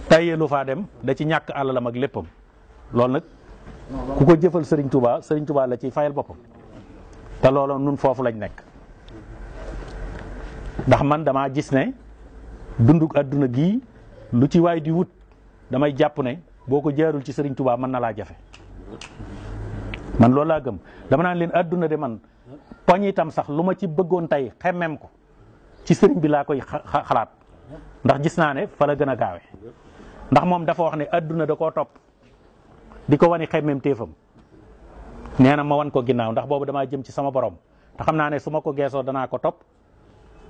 tayeelu faa dem da ci ñàkk àlalam ak léppam loolu nag ku ko jëfal Serigne Touba la ciy fayal boppam te loolu nun foofu lañ nekk ndax man damaa gis ne dunduk àdduna gii lu ci waay di wut damay jàpp ne boo ko jaarul ci Serigne Touba mën na laa jafe man loolu laa gëm dama naan leen àdduna de man poñ itam sax lu ma ci bëggoon tey xemmem ko ci sëriñ bi laa koy xalaat ndax gis naa ne fa la gën a gaawe ndax moom dafa wax ne àdduna da koo topp di ko wani xemmem téefam nee na ma wan ko ginnaaw ndax boobu damaa jëm ci sama borom te xam naa ne su ma ko geesoo danaa ko topp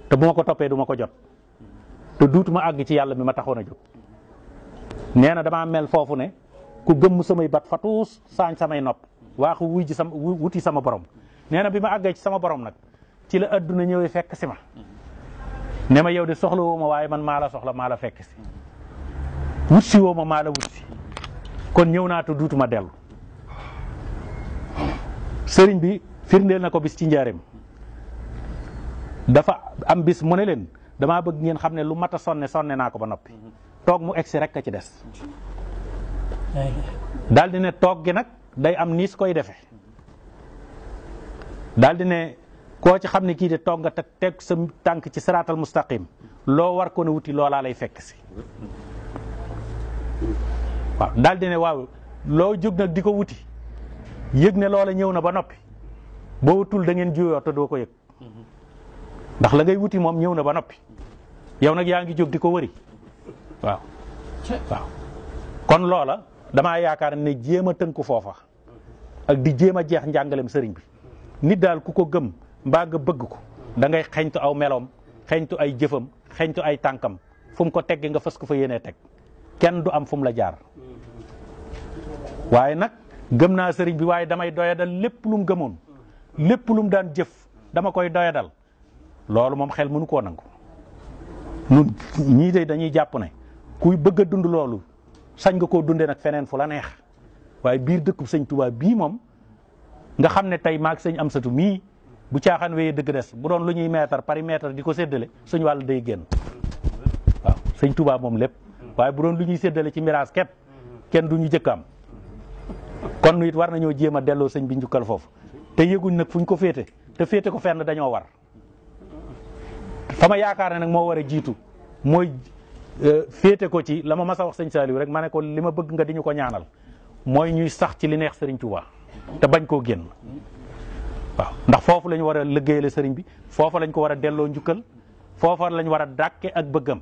te bu ma ko toppee du ma ko jot te duutuma àgg ci yàlla mi ma taxoon a jóg nee na damaa mel foofu ne ku gëmm samay bat fatuus saañ samay nopp waaxu wuti sama borom nee na bi ma àggee ci sama borom nag ci la adduna ñëwee fekk si ma ne ma yow de soxla woo ma waaye man maa la soxla maa la fekk si wut si woo ma maa la wut si kon ñëw naa te duutuma dellu sëriñ bi firndeel na ko bis ci njaareem dafa am bis mu ne leen damaa bëgg ngeen xam ne lu mat a sonne naa ko ba noppi toog mu egsi rek a ci des daal di ne toog gi nag day am niis koy defee daal di ne koo ci xam ne kii de toog nga teg sa tànk ci siraatal mustaqim loo war ko ne wuti loolaa lay fekk si waaw daal di ne waaw loo jóg nag di ko wuti yëg ne loola ñëw na ba noppi boo wutul da ngeen juyoo te doo ko yëg ndax la ngay wuti moom ñëw na ba noppi yow nag yaa ngi jóg di ko wëri waaw kon loola damaa yaakaar ne jéem a tënku foofa ak di jéem a jeex njàngalem sëriñ bi nit daal ku ko gëm mbaa nga bëgg ko da ngay xeñtu aw meloom xeeñtu ay jëfam xeeñtu ay tànkam fu mu ko tegge nga fas ko fa yéenee teg kenn du am fu mu la jaar waaye nag gëm naa sëriñ bi waaye damay doyadal lépp lu mu gëmoon lépp lu mu daan jëf dama koy doyadal loolu moom xel mënu koo nangu nun ñii de dañuy jàpp ne kuy bëgg a dund loolu sañ nga koo dundee nag feneen fu la neex waaye biir dëkkub sëñ Tuubaa bii moom nga xam ne tey maag sëñ Amsatu mii bu caaxaan wéyee dëgg des bu doon lu ñuy mètre par mètre di ko séddale suñu wàll day génn waaw sëñ Tuubaa moom lépp waaye bu doon lu ñuy séddale ci miraas képp kenn du ñu jëkk am kon nu it war nañoo jéem a delloo sëñ bi njukkal foofu te yëguñ nag fuñ ko féete te féete ko fenn dañoo war fa ma yaakaar ne nag moo war a jiitu mooy féete ko ci la ma mas a wax sëñ Saliou rek ma ne ko li ma bëgg nga di ñu ko ñaanal mooy ñuy sax ci li neex sëriñ Touba te bañ koo génn waaw ndax foofu la ñu war a liggéeyale sëriñ bi foofa lañ ko war a delloo njukkal foofa lañ war a dàkke ak bëggam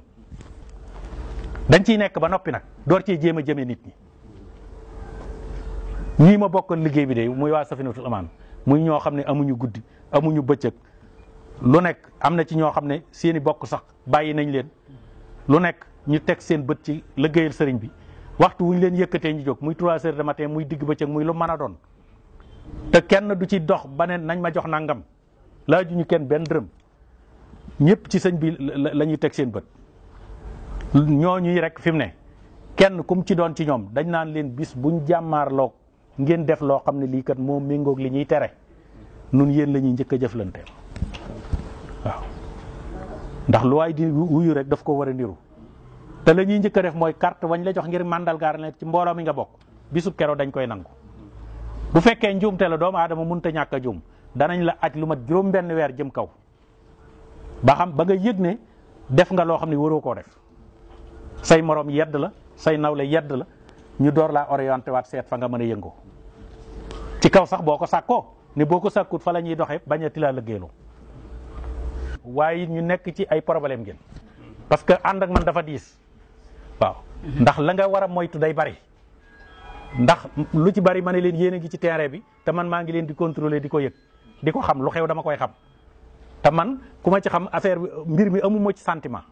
dañ ciy nekk ba noppi nag door cee jéem a jëme nit ñi ñii ma bokkal liggéey bi de muy waa Safinatul Amaan muy ñoo xam ne amuñu guddi amuñu bëccëg lu nekk am na ci ñoo xam ne seeni bokk sax bàyyi nañ leen lu nekk ñu teg seen bët ci liggéeyal sëriñ bi waxtu wuñ leen yëkkatee ñu jóg muy 3 heures de matin muy digg bëccëg muy lu mën a doon te kenn du ci dox ba ne nañ ma jox nangam laajuñu kenn benn dërëm ñëpp ci sëñ bi la ñuy teg seen bët ñooñuy rek fi mu ne kenn kum ci doon ci ñoom dañ naan leen bis buñ jàmmaarloog ngeen def loo xam ne lii kat moo méngoog li ñuy tere nun yéen la ñuy njëkk a jëflanteel waaw ndax lu waay di wuyu rek daf ko war a niru te la ñuy njëkk a def mooy carte wañ la jox ngir màndargaar ne ci mbooloo mi nga bokk bisub kero dañ koy nangu bu fekkee njuumte la doomu aadama mënut a ñàkk a juum danañ la aj lu mat juróom benn weer jëm kaw ba xam ba nga yëg ne def nga loo xam ne waroo koo def say morom yedd la say nawle yedd la ñu door laa orienté waat seet fa nga mën a yëngoo ci kaw sax boo ko sàkkoo ne boo ko sàkkut fa la ñuy doxee bañ a tilaa lëggéeylu waaye ñu nekk ci ay problème ngeen parce que ànd ak man dafa diis waaw ndax la nga war a moytu day bari ndax lu ci bari ma ne leen yéen a ngi ci terrain bi te man maa ngi leen di contrôler di ko yëg di ko xam lu xew dama koy xam te man ku ma ci xam affaire bi mbir mi amuma ci sentiment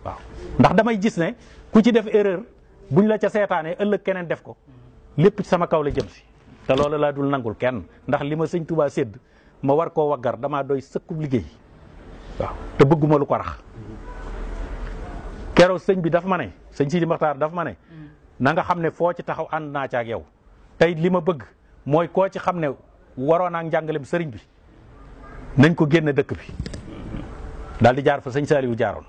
waaw ndax damay gis ne ku ci def erreur buñ la ca seetaanee ëllëg keneen def ko lépp ci sama kaw la jëm si te loolu laa dul nangul kenn ndax li ma sëñ Touba sédd ma war koo waggar damaa doy sëkkub liggéey waaw te bëgguma lu ko rax keroog sëñ bi dafa ma ne sëñ Sidi Maxtaar dafa ma ne na nga xam ne foo ci taxaw ànd naa ci ak yow tey li ma bëgg mooy koo ci xam ne waroon ak njàngalem sëriñ bi nañ ko génn dëkk bi daal di jaar fa sëñ Saliou jaaroon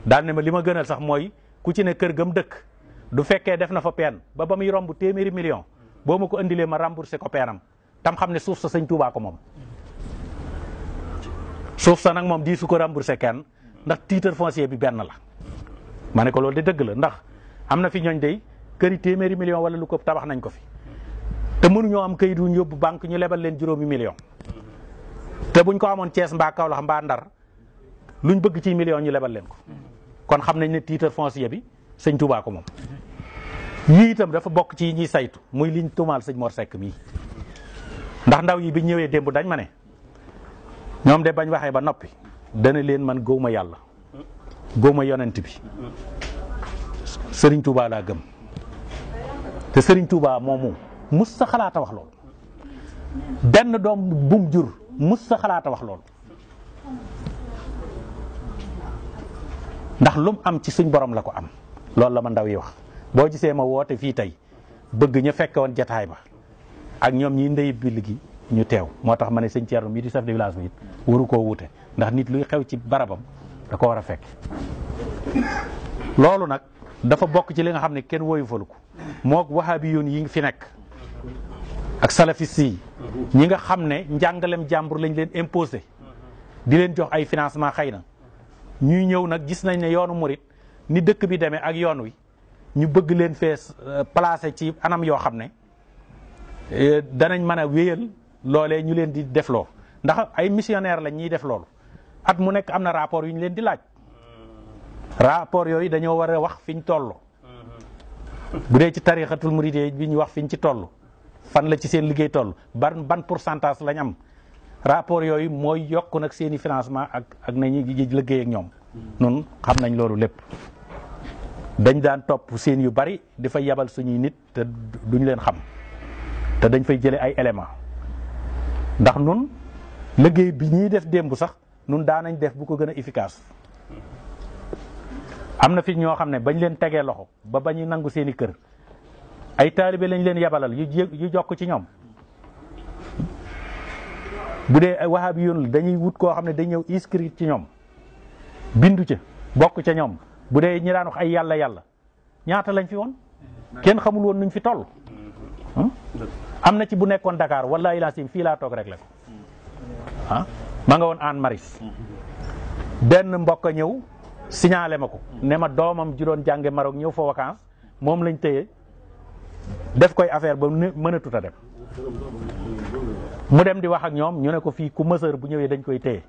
daal ne ma li ma gënal sax mooy ku ci ne kër gam dëkk du fekkee def na fa peen ba muy romb téeméeri million boo ma ko indilee ma remboursé ko peenam tam xam ne suuf sa sëñ Touba ko moom suuf sa nag moom di su ko remboursé kenn ndax titre foncier bi benn la ma ne ko loolu de dëgg la ndax am na fi ñooñ day këri téeméeri million wala lu ko tabax nañ ko fi te mënuñoo am këyit wuñ yóbbu banque ñu lebal leen juróomi million te buñ ko amoon Thiès mbaa Kaolack mbaa Ndar luñ bëgg ci million ñu lebal leen ko kon xam nañ ne titre foncier bi sëñ Touba ko moom yii itam dafa bokk ci ñuy saytu muy liñ tuumaal sëñ Mor Seck mii ndax ndaw yi bi ñëwee démb dañ ma ne ñoom de bañ waxee ba noppi dana leen man gëwma yàlla gëwma yonent bi Serigne Touba laa gëm te Serigne Touba moomu mus sa xalaata wax loolu benn doom bum jur mus sa xalaata wax loolu ndax lum am ci suñ borom la ko am loolu la ma ndaw yi wax boo gisee ma woote fii tey bëgg ñu fekke woon jataay ba ak ñoom ñi ndey bill gi ñu teew moo tax ma ne sëñ Thierno mii di chef de village bi it waru koo wute ndax nit luy xew ci barabam da ko war a fekk loolu nag dafa bokk ci li nga xam ne kenn woyu falu ko moog wahabi yoon yi fi nekk ak salafis yi ñi nga xam ne njàngalem jàmbur lañ leen imposé di leen jox ay financement xëy na ñuy ñëw nag gis nañ ne yoonu murit ni dëkk bi demee ak yoon wi ñu bëgg leen fees placé ci anam yoo xam ne danañ mën a wéyal loolee ñu leen di defloo ndax ay missionnaire lañ ñuy def loolu at mu nekk am na rapport yu ñu leen di laaj rapport yooyu dañoo war a wax fiñ toll bu dee ci tarixatul muridiyya bi ñu wax fiñ ci toll fan la ci seen liggéey toll ban pourcentage lañ am rapport yooyu mooy yokk nag seeni financement ak nañu liggéey ak ñoom nun xam nañ loolu lépp dañ daan topp seen yu bari dafa yabal suñuy nit te duñ leen xam te dañ fay jële ay éléments ndax nun liggéey bi ñuy def démb sax nun daanañ def bu ko gën a efficace am na fi ñoo xam ne bañ leen tegee loxo ba bañu nangu seeni kër ay taalibe lañ leen yabalal yu jokk ci ñoom bu dee wahabi yoon la dañuy wut koo xam ne day ñëw inscrit ci ñoom bindu ca bokk ca ñoom bu dee ñi daan wax ay yàlla ñaata lañ fi woon kenn xamul woon nuñ fi toll am na ci bu nekkoon Dakar wallahi laasim fii laa toog rek la ko ma nga woon Anne Maris benn mbokk a ñëw signalé ma ko ne ma doomam ji doon jànge Maroc ñëw fa vacances moom lañ téye def koy affaire ba mënatut a dem mu dem di wax ak ñoom ñu ne ko fii ku mësër bu ñëwee dañ koy téye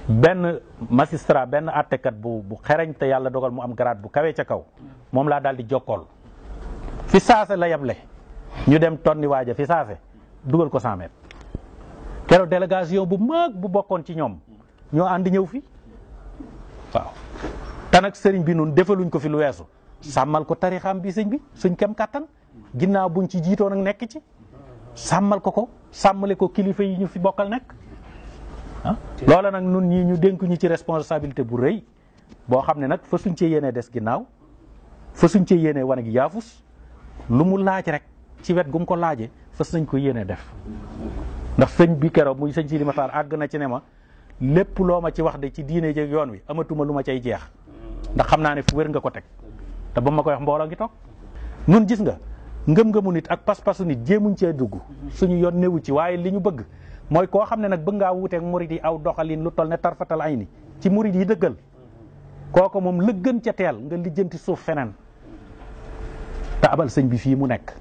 benn magistrat benn àttekat bu xereñ te yàlla dogal mu am grade bu kawee ca kaw moom laa daal di jokkool fi saase la yeble ñu dem tonni waaja fi saase dugal ko 100 mètres keroog délégation bu mag bu bokkoon ci ñoom ñoo ànd ñëw fi waaw te nag sëriñ bi nun defaluñ ko fi lu weesu sàmmal ko tarixam bi sëñ bi suñ kem kàttan ginnaaw buñ ci jiitoo nag nekk ci sàmmal ko sàmmale ko kilifa yi ñu fi bokkal nekk loola nag nun ñii ñu dénk ñu ci responsabilité bu rëy boo xam ne nag fa suñ cee yéenee des ginnaaw fa suñ cee yéenee wane gi yaafus lu mu laaj rek ci wet gu mu ko laajee fas nañ ko yéenee def ndax sëñ bi keroog muy sëñ Sidi Maxtaar àgg na ci ne ma lépp loo ma ci wax de ci diine jeeg yoon wi amatuma lu ma cay jeex ndax xam naa ne fu wér nga ko teg te ba ma koy wax mbooloo ngi toog nun gis nga ngëm-ngëmu nit ak pas-pasu nit jéemuñ cee dugg suñu yoon newu ci waaye li ñu bëgg mooy koo xam ne nag bëgg ngaa wuuteeg murid yi aw doxalin lu toll ne tarfatal ay ni ci murid yi dëggal kooko moom la gën ca teel nga lijjanti suuf feneen te abal sëñ bi fii mu nekk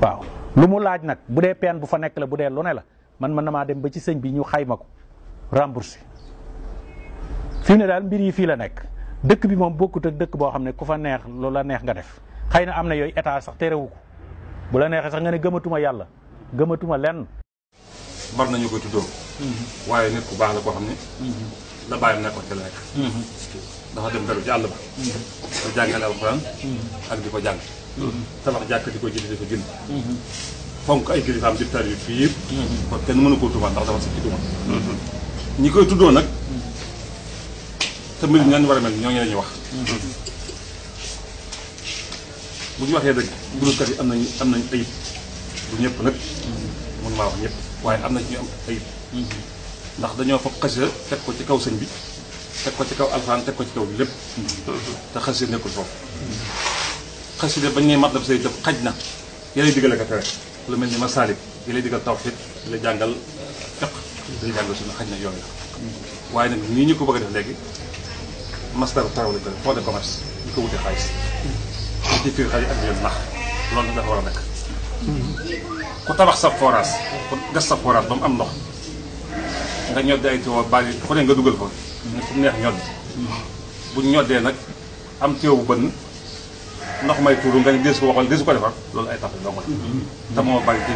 waaw lu mu laaj nag bu dee peen bu fa nekk la bu dee lu ne la man mën na maa dem ba ci sëñ bi ñu xayma ko remboursé fii ne daal mbir yi fii la nekk dëkk bi moom bokkut ak dëkk boo xam ne ku fa neex lu la neex nga def xëy na am na yooyu état sax terewu ko bu la neexee sax nga ne gëmatuma yàlla gëmatuma lenn bar nañu koy tuddoo waaye nit ku baax la koo xam ne la bàyyam nekkoon ci la nekk dafa dem beru ci àll ba di jàngale alxuraan ak di ko jàng tabax jàkk di ko jëli di ko jënd fonk ay kilifaam di tar yu fii yëpp kon kenn mënu koo tuumaal ndax dafa sikki tuuma ñi koy tuddoo nag te mbir ñaan war a mel ñooñu la ñuy wax bu ñu waxee dëgg dundkat yi am nañ ayib du ñëpp nag mun maa wax ñëpp waaye am na ci ñu am ayib ndax dañoo foog xasida teg ko ci kaw sëñ bi teg ko ci kaw alxuraan teg ko ci kaw lépp te xasida nekkul foofu xasida bañ ne mat daf say def xaj na ya lay digal ak tere lu mel ni masaalik ya lay digal tawxiid di la jàngal fiq di la jàngal sunna xaj na yoon la waaye nag nii ñu ko bëgg a def léegi masdar taw la ko fond de commerce ñu ko wute xaalis ci fiir xaalis ak leen nax loolu nag dafa war a nekk ku tabax sa forage ku gas sa forage ba mu am ndox nga ñoddi ay tuyau bari fu ne nga dugal fa ne fu mu neex ñodd buñ ñoddee nag am tuyau bu bënn ndox may tuuru nga ne deesu ko waxal deesu ko defar loolu ay tax dong la te moo bari ci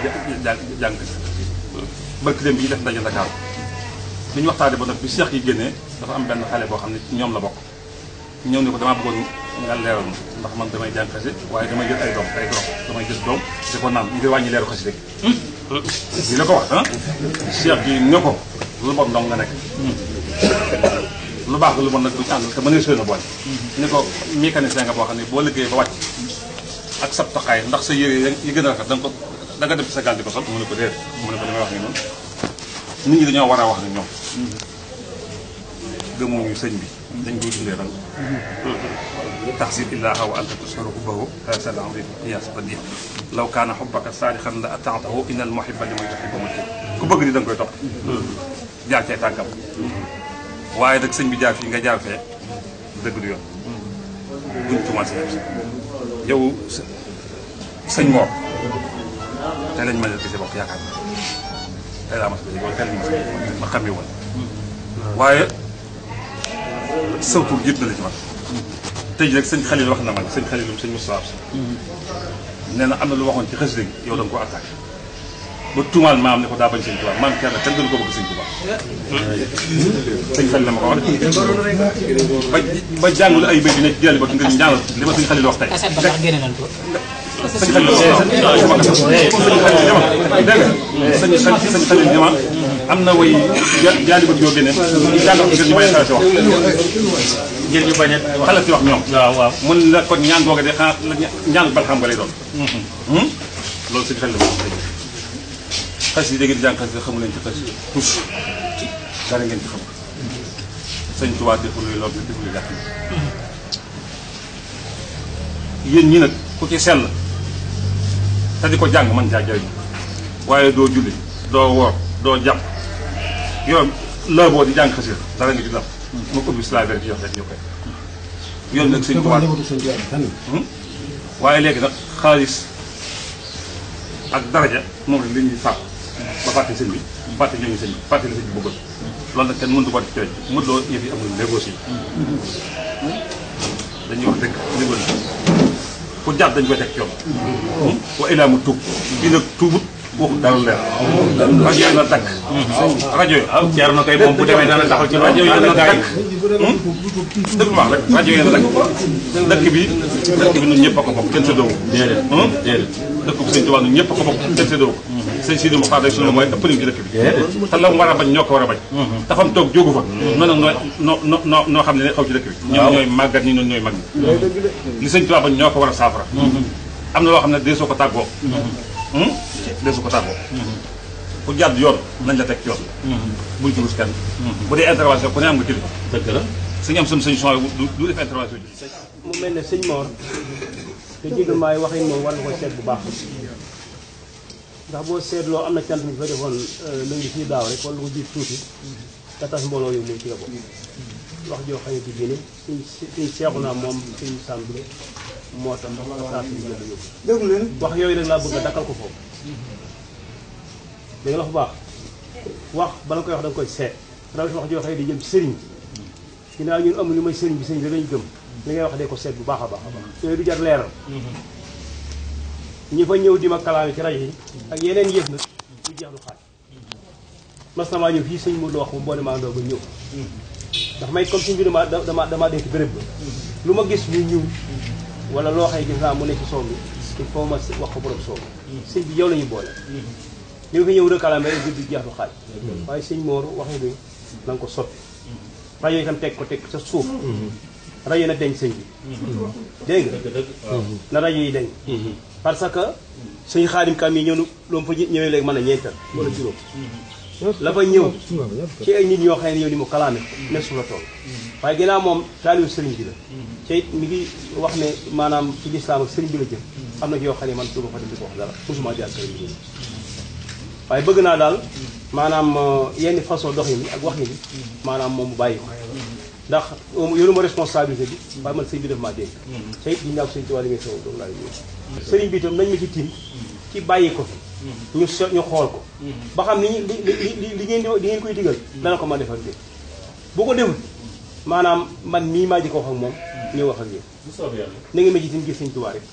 jàng barki dem bi ñu def ndaje Dakar li ñu waxtaane ba nag bi seex yi génnee dafa am benn xale boo xam ne ñoom la bokk ñëw ne ko damaa bëggoon nga leeral ndax man damay jàng xasida waaye damay jël ay doom damay jël doom di ko naan ngir wàññi leeru xasida gi la ko wax seex gi ne ko lu bon dong nga nekk lu baax lu bon nag duñu ànd te mënee seen a boole ni ko mécanicien nga boo xam ne boo liggéeyee ba wàcc ak sab taxaay ndax sa yére yi gën a rafet da nga def sa gaal di ko sol mu ne ko déet mu ne ko li may wax ni noonu nit ñi dañoo war a wax ne ñoom gëmuñu sëñ bi dañ koy dundee ran taxsir illaha wa anta tushiru hubbahu hasal amri qiyaas badi law kaana hubbaka saadixan la ataatahu inna al muhibba liman yuhibbu muti ku bëgg ni da nga koy topp jaar cay tànkam waaye nag sëñ bi jaar fii nga jaar fee dëgg du yoon buñ commencé yow sëñ Mor tey lañ mën a gisee bokk yaakaar na tey laa mas a wala tey lañ mas ma xamee woon waaye sawtu jiit na la ci man tey jii rek sëñ Xalil wax na man sëñ Xalilum sëñ Moustapha nee na am na lu waxoon ci xasida gi yow da nga ko attaqué ba tuumaal maam ne ko daa bañ sëñ Tuubaa maam kenn gënu ko bëgg sëñ Tuubaa sëñ Xalil la ma ko wax ba jàngul ay béy bi ne jëli ba nga ñaanal li ma sëñ Xalil wax tey sëñ Xalil dama am na way jaali ba yoo génne jàngal ngir ñu bañ a xalati wax ngir ñu bañ a xalati wax ñoom waaw mun la kon ñaan googa de xanaa ñaan bal xam nga lay doon loolu sëñ Xalil la xas yi da ngeen jàng xas yi xamu leen ci xas tous dara ngeen ci xam sëñ Tuubaa deful loolu deful gàtt yéen ñi nag ku ci sell te di ko jàng man caa jëriñ waaye doo julli doo woor doo jàpp yow la boo di jàng xas yi dara nga ci def moo ko ubbi slaver di jox rek yokkee yoon nag sëñ Tuubaa waaye léegi nag xaalis ak daraja moom la li ñuy fàq ba fàtte sëñ bi fàtte ñooñu sëñ bi fàtte la sëñ bi bëggoon loolu nag kenn mënut ko def ci wet mënut loo yëf yi amul négocier dañuy wax dëgg négocier ku jàpp dañu koy teg ci yoon wa ilaa mu tuub kii nag tuubut waxut dara leer rajo yi na dakk rajo yi ceer na koy moom bu demee dana taxaw ci rajo yi na dakk dëgg wax rek rajo yi na dakk dëkk bi ñun ñëpp a ko bokk kenn séddoo ko déedéet dëkk bi sëñ Tuubaa ñun ñëpp a ko bokk kenn séddoo ko sëñ Sidi Moxtaar rek suñu mooy ëpp nañu ci dëkk bi te la mu war a bañ ñoo ko war a bañ te fam toog jógu fa noonu nag noo xam ne xaw ci dëkk bi ñun ñooy màggat ñi ñun ñooy mag ñi li sëñ Tuubaa bañ ñoo ko war a saafara am na loo xam ne dee soo ko tàggoo desu ko tàggoo ku jàdd yoon nañ la teg ci yoon buñ ci rus kenn bu dee intervention ku ne am nga kilifa dëgg la suñu am suñu sëñ son du def intervention ji mu mel ne sëñ Mor te jégal maay waxin moom war nga ko seet bu baax ndax boo seetloo am na cant mi fa defoon lu ngi fii daaw rek wala lu ko jiit tuuti te tas mbooloo yow muy ci la bokk wax joo xam ne ci génne suñ seexu naa moom suñ sàmb moo tax saa suñu jël yóbbu wax yooyu rek laa bëgg a dakkal ko foofu da nga la fa baax wax bala nga koy wax da nga koy seet rawat wax joo xam ne di jëm ci sëriñ ginnaaw ñun amul lu may sëriñ bi sëriñ bi lañu gëm li ngay wax de ko seet bu baax a baax a baax yooyu du jar leeral ñi fa ñëw di ma kalaame ci rajo yi ak yeneen yëf nag du jeex du xaaj mas na maa ñëw fii sëñ mu wax ma boole maa ndoo ba ñëw ndax may comme suñ bi dama denk béréb ba lu ma gis muy ñëw wala loo xëy gis naa mu nekk ci soow mi il faut ma wax ko borom soow sëñ bi yow la ñuy boole li ma fi ñëw recalame rek du jeex du xaaj waaye sëñ Mor waxee bi na nga ko soppi rajo itam teg ko teg sa suuf rajo na denc sëñ bi dégg nga na rajo yi denc parce que sëñ Xaadim Kam yi ñëw loolu fa ñëwee léegi mën na ñeental wala juróom la fa ñëw ci ay nit ñoo xam ne yow ni mu kalaame ne su la tool waaye ginnaaw moom taalibu sëriñ bi la te it mi ngi wax ne maanaam ci lislaam ak sëriñ bi la jëm am na ci yoo xam ne man du ma fa dem di ko wax dara mosuma jaar sëriñ bi waaye bëgg naa daal maanaam yenn façon doxin yi ak wax yi maanaam moom mu bàyyi ko ndax yoru ma responsabilité bi waaye man sëriñ bi def maa dégg te it dinaa ko sëriñ Tuubaa li ngay sow doom laay sëriñ bi itam nañ ma ci tim ci bàyyi ko fi ñu xool ko ba xam ni li ngeen koy digal dana ko ma defal dé bu ko deful maanaam man mii maa ji ko wax ak moom ñëw wax ak yéen na ngeen ma ci tim gis sëriñ Tuubaa rek